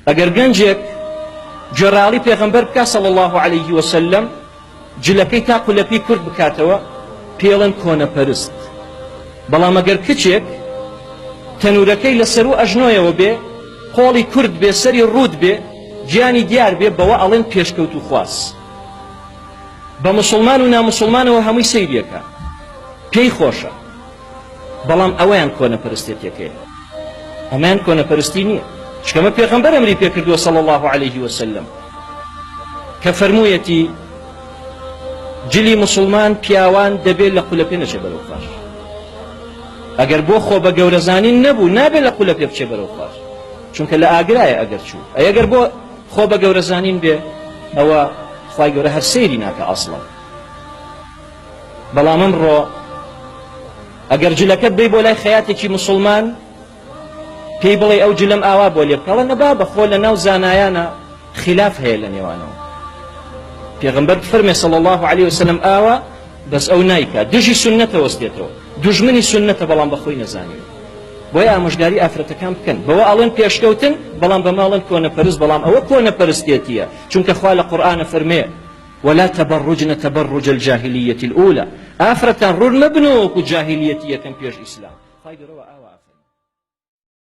ئەگەر گەنجێک گوێڕایەڵی پێغەمبەر بکا صلی اللە علیه وسلم جلەکەی تا قولەپی کورت بکاتەوە پێڵێن کۆنەپەرست، بەڵام ئەگەر کچێک تەنورەکەی لە سەروو ئەژنۆیەوە بێ، قۆڵی کورت بێ، سەری ڕووت بێ، گیانی دیار بێ، بەوە ئەڵێن پێشکەوتووخواز. بە موسڵمان و ناموسڵمانەوە هەمووی سەیریەکا پێی خۆشە. بەڵام ئەوەیان کۆنەپەرستێتیەکەیە ئەمەیان کۆنەپەرستی نییە چکەمە پێغەمبەر ئەمری پێکردووە صلی الله علیه وسلم کە فەرموویەتی جلی مسلمان پیاوان دەبێت لە قولە پێ نەچێ بەرەو خوار ئەگەر بۆ خۆ بە گەورەزانین نەبوو نابێت لە قولە پێ بچێ بەرەو خوار چونکە لە ئاگرایە ئەگەر چوو ئەگەر بۆ خۆ بە گەورەزانین بێ ئەوە خوای گەورە هەر سەیری ناکە ئەسڵەن بەڵام ئەمڕۆ ئەگەر جلەکەت بەی بۆ لای خەیاتێکی مسوڵمان پێی بڵێ ئەو جلەم ئاوا بۆ لێ بکەڵە نەبا بەخۆ لە ناو زانایانە خلاف هەیە لە نێوانەوە پێغمبەر فەرمێ صلی الله عليه وسلم ئاوا بەس ئەو نایکا دژی سنەتە وەستێتەوە دوژمنی سنەتە بەڵام بەخۆی نەزانیوە بۆیە ئامۆژگاری ئافرەتەکان بکەن بەوە ئەڵێن پێشکەوتن بەڵام بە ماڵن کۆنەپەرست بەڵام ئەوە کۆنەپەرستێتیە چونکە خوا لە قورئانە فەرمێ ولا تبرجن تبرج الجاهلیە الاولی ئافرەتان ڕوون مەبنەوە وەکو جاهیلیەتی یەکەم پێش ئیسلام. خوای گەورە وە.